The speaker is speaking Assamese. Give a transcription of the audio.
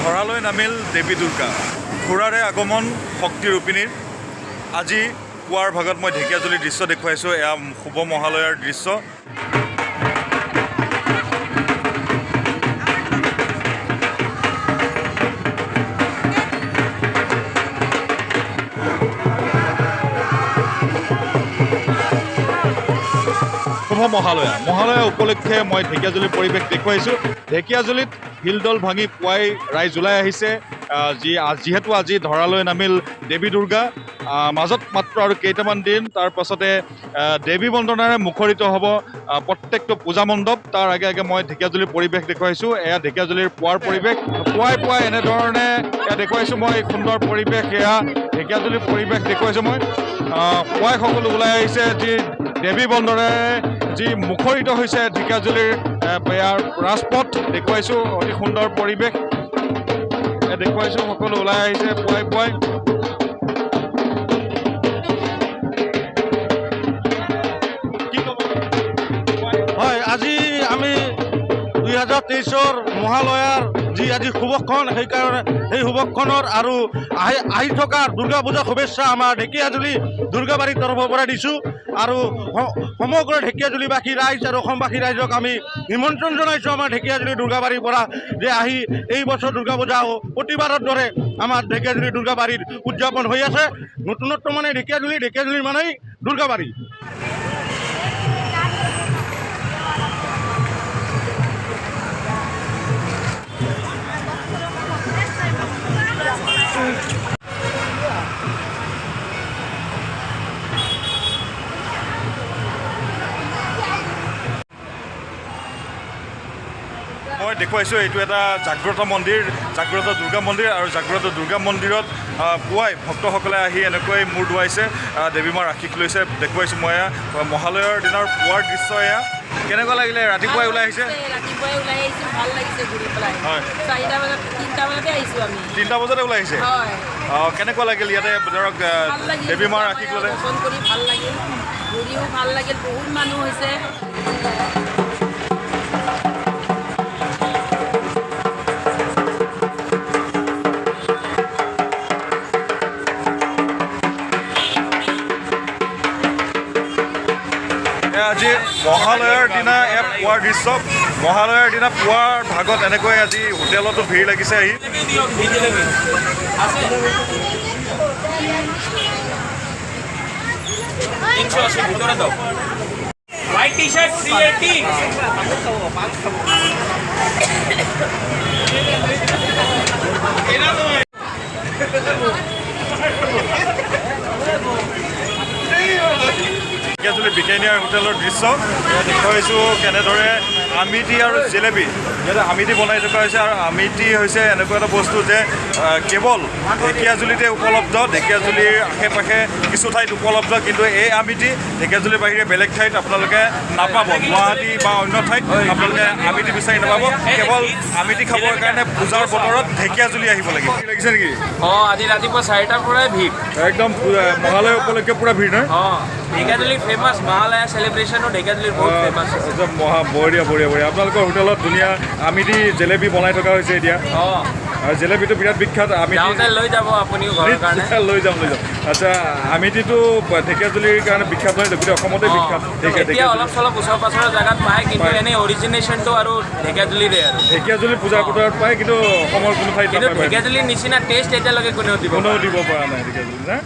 ধৰালৈ নামিল দেৱী দুৰ্গা। ঘোঁৰাৰে আগমন শক্তিৰূপিণীৰ। আজি পুৱাৰ ভাগত মই ঢেকীয়াজুলিৰ দৃশ্য দেখুৱাইছোঁ। এয়া শুভ মহালয়াৰ দৃশ্য। শুভ মহালয়া। মহালয়া উপলক্ষে মই ঢেকীয়াজুলিৰ পৰিৱেশ দেখুৱাইছোঁ। ঢেকীয়াজুলিত হিলদল ভাঙি পুৱাই ৰাইজ ওলাই আহিছে। যিহেতু আজি ধৰালৈ নামিল দেৱী দুৰ্গা, মাজত মাত্ৰ আৰু কেইটামান দিন, তাৰ পাছতে দেৱী বন্দনাৰে মুখৰিত হ'ব প্ৰত্যেকটো পূজা মণ্ডপ। তাৰ আগে আগে মই ঢেকীয়াজুলিৰ পৰিৱেশ দেখুৱাইছোঁ। এয়া ঢেকীয়াজুলিৰ পুৱাৰ পৰিৱেশ। পুৱাই পুৱাই এনেধৰণে এয়া দেখুৱাইছোঁ মই, সুন্দৰ পৰিৱেশ। এয়া ঢেকীয়াজুলিৰ পৰিৱেশ দেখুৱাইছোঁ মই। পুৱাই সকলো ওলাই আহিছে। যি দেৱী বন্দনাৰে যি মুখৰিত হৈছে ঢেকীয়াজুলিৰ ইয়াৰ ৰাজপথ দেখুৱাইছোঁ। অতি সুন্দৰ পৰিৱেশ দেখুৱাইছোঁ। সকলো ওলাই আহিছে পুৱাই পুৱাই। কি ক'ব? হয়, আজি আমি 2023ৰ মহালয়াৰ যি আজি শুভক্ষণ, সেইকাৰণে সেই শুভক্ষণৰ আৰু আহি আহি থকা দুৰ্গা পূজাৰ শুভেচ্ছা আমাৰ ঢেকীয়াজুলি দুৰ্গাবাৰীৰ তৰফৰ পৰা দিছোঁ। আৰু সমগ্ৰ ঢেকীয়াজুলিবাসী ৰাইজ আৰু অসমবাসী ৰাইজক আমি নিমন্ত্ৰণ জনাইছোঁ আমাৰ ঢেকীয়াজুলি দুৰ্গাবাৰীৰ পৰা যে আহি এই বছৰ দুৰ্গা পূজা প্ৰতিবাৰৰ দৰে আমাৰ ঢেকীয়াজুলি দুৰ্গাবাৰীত উদযাপন হৈ আছে। নতুনত্ব মানে ঢেকীয়াজুলি, ঢেকীয়াজুলি মানেই দুৰ্গাবাৰী। মই দেখুৱাইছোঁ এইটো এটা জাগ্ৰত মন্দিৰ, জাগ্ৰত দুৰ্গা মন্দিৰ। আৰু জাগ্ৰত দুৰ্গা মন্দিৰত পুৱাই ভক্তসকলে আহি এনেকৈ মূৰ দোৱাইছে, দেৱী মাৰ আশীষ লৈছে। দেখুৱাইছোঁ মই এয়া মহালয়াৰ দিনৰ পুৱাৰ দৃশ্য। এয়া কেনেকুৱা লাগিলে? ৰাতিপুৱাই ওলাই আহিছে? ৰাতিপুৱাই ওলাই আহিছোঁ, ভাল লাগিছে ঘূৰি পেলাই। হয়। 4টা বজাত, 3টা বজাতে আহিছোঁ আমি। 3টা বজাতে ওলাই আহিছে? হয়। কেনেকুৱা লাগিল ইয়াতে? ধৰক ভাল লাগিল। দেৱী মাৰ আশীষ ল'লে, দৰ্শন কৰি ভাল লাগিল, ঘূৰিও ভাল লাগিল, বহুত মানুহ হৈছে। আজি মহালয়াৰ দিনা এয়া পুৱাৰ দৃশ্য। মহালয়াৰ দিনা পুৱাৰ ভাগত এনেকৈ আজি হোটেলতো ভিৰ লাগিছে আহি। White T shirt 380। Dhekiajuli বিকেনিয়াৰ হোটেলৰ দৃশ্য দেখুৱাইছোঁ। কেনেদৰে আমিটি আৰু জেলেপি, ইয়াতে আমিটি বনাই থকা হৈছে। আৰু আমিটি হৈছে এনেকুৱা এটা বস্তু যে কেৱল ঢেকীয়াজুলিতে উপলব্ধ, ঢেকীয়াজুলিৰ আশে পাশে কিছু ঠাইত উপলব্ধ, কিন্তু এই আমিটি ঢেকীয়াজুলিৰ বাহিৰে বেলেগ ঠাইত আপোনালোকে নাপাব। গুৱাহাটী বা অন্য ঠাইত আপোনালোকে আমিটি বিচাৰি নাপাব। কেৱল আমিটি খাবৰ কাৰণে পূজাৰ বতৰত ঢেকীয়াজুলি আহিব লাগিব। লাগিছে নেকি? অঁ, আজি ৰাতিপুৱা 4টাৰ পৰাই ভিৰ। একদম মহালয়া উপলক্ষে পূৰা ভিৰ নহয়? অঁ, ঢেকীয়াজুলি ফেমাছ মহালয়া চেলিব্ৰেশ্যনো ঢেকীয়াজুলিৰ বহুত ফেমাছ। একদম মহা বঢ়িয়া বঢ়িয়া বঢ়িয়া। আপোনালোকৰ হোটেলত ধুনীয়া আমিটি জেলেপি বনাই থকা হৈছে এতিয়া। অঁ, আৰু জেলেপিটো বিৰাট বিখ্যাত। আমিটি যাওঁতে লৈ যাব আপুনিও ঘৰৰ কাৰণে। লৈ যাম, লৈ যাম। আচ্ছা, আমিটিটো ঢেকীয়াজুলিৰ কাৰণে বিখ্যাত নহয়, গোটেই অসমতে বিখ্যাত। এতিয়া অলপ চলপ ওচৰ পাছৰৰ জেগাত পায়, কিন্তু এনেই অৰিজিনেশ্যনটো আৰু ঢেকীয়াজুলিৰে। আৰু ঢেকীয়াজুলি পূজাৰ বতৰত পায়, কিন্তু অসমৰ কোনো ঠাইত কিন্তু ঢেকীয়াজুলিৰ নিচিনা টেষ্ট এতিয়ালৈকে কোনেও দিব কোনেও দিব পৰা নাই ঢেকীয়াজুলি না।